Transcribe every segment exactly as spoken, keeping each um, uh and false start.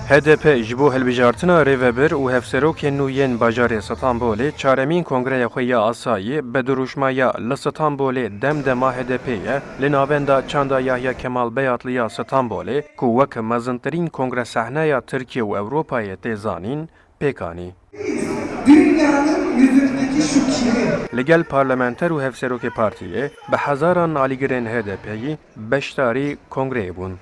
H D P ji bo hilbijartina rêvebir û hevserokên nû yên bajarê Stenbolê çaremîn kongreya xwe ya asayî bi dirûşma ya Li Stenbolê dem dema H D P ye, li navenda çanda Yahya Kemal Beyatlı ya Stenbolê, ku wek mezintirîn kongre sehneya Tirkiye û Ewropayê tê zanîn, pêk anî. Dünyanın yüzündeki şu kiri. Li gel parlamenter û hevserokê partiyê bi hezaran alîgirên H D P'yî beşdarî kongreyê bûn.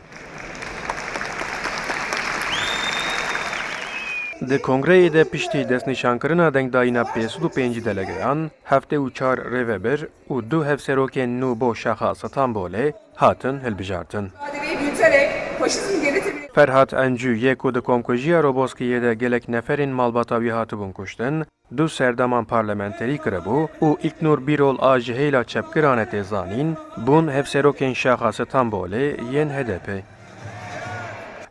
Di kongreyê de piştî destnîşankirina dengdayîna pênc sed û pêncî delegeyan, heftê û çar rêvebir û du hevserokên nû bo şaxa Stenbolê hatin hilbijartin. Mücadeleyi büyüterek faşizm geri tepmeye Ferhat Encû yê ku di komkujiya Roboskiyê de gelek neferên malbata wî hatibûn kuştin, du serdeman parlamenterî kiribû û Îlknûr Bîrol a ji hêla çepgiran e tê zanîn, bûn hevserokên şaxa Stenbolê yên H D P.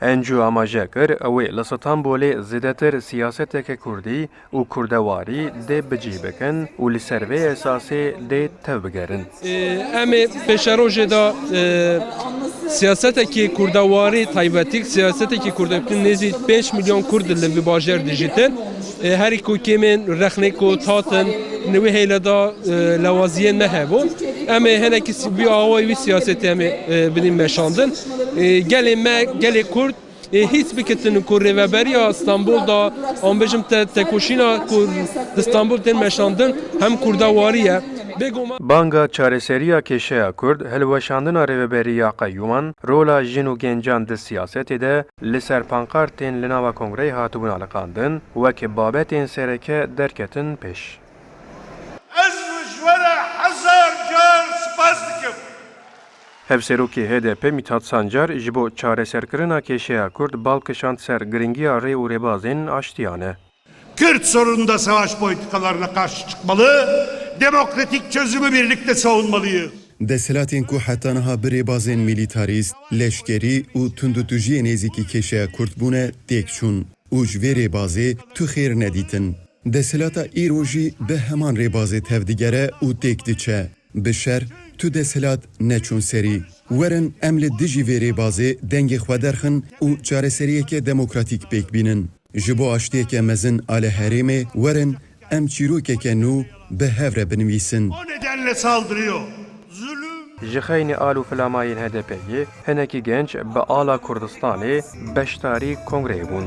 Encû amaje kir, ew ê li Stenbolê zêdetir siyaseteke kurdî û kurdewarî dê bi cih bikin û li ser vê esasê dê tevbigerin. Em ê pêşerojê de, e, siyasetekî kurdewarî taybetî, siyasetekî kurdewarî nêzî pênc milyon kurd li vî bajêr dijîtin. E, herî ku kêmên rexnê ku tatin, li wê hêle de, e, lewaziyên me hebû. Em ê hinekî si-, wî awayî wî siyasetê em ê, e, bidin meşandin. E, gelê me, gelê kurd, Ê, hîs bikitin ku rêveberiya Stenbol da, an bêjim te, tekoşîna ku di Stenbol tên meşandin, hem kurdewarî ye. Bêguman. Banga çareseriya kêşeya Kurd, hilweşandina rêveberiya qeyûman, rola jin û gencan di siyasetê de li ser pankartên li nava kongreyê hatibûn aliqandin, wek babetên sereke derketin pêş. Ez ji we re hezar car spas dikim. Hevserokê H D P Mithat Sancar ji bo çareserkirina kêşeya Kurd bal kişand ser giringiya rê û rêbazên aştiyan e. Kürt sorununda savaş politikalarına karşı çıkmalı, demokratik çözümü birlikte savunmalıyız. Desthilatên ku heta niha bi rêbazên milîtarîst, leşkerî û tundûtûjiyê nêzîkî kêşeya Kurd bûne, têk çûn û ji vê rêbazê tu xêr nedîtin. Desthilata îro jî bi heman rêbazê tevdigere û têk diçe. Bi şer, tu desthilat neçûn serî. Werin em li dijî vê rêbazê dengê xwe derxin û çareseriyeke demokratîk pêk bînin. Ji bo aştiyeke mezin a li herêmê, werin em çîrokeke nû bi hev re binivîsin. O nedenle saldırıyor. Zulüm. Ji xeynî al û filamayên H D P'yê hinekî genc bi ala Kurdistanê beşdarî kongreyê bûn.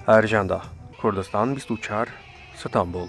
Ercan Dağ, Kurdistan bîst û çar, Stenbol.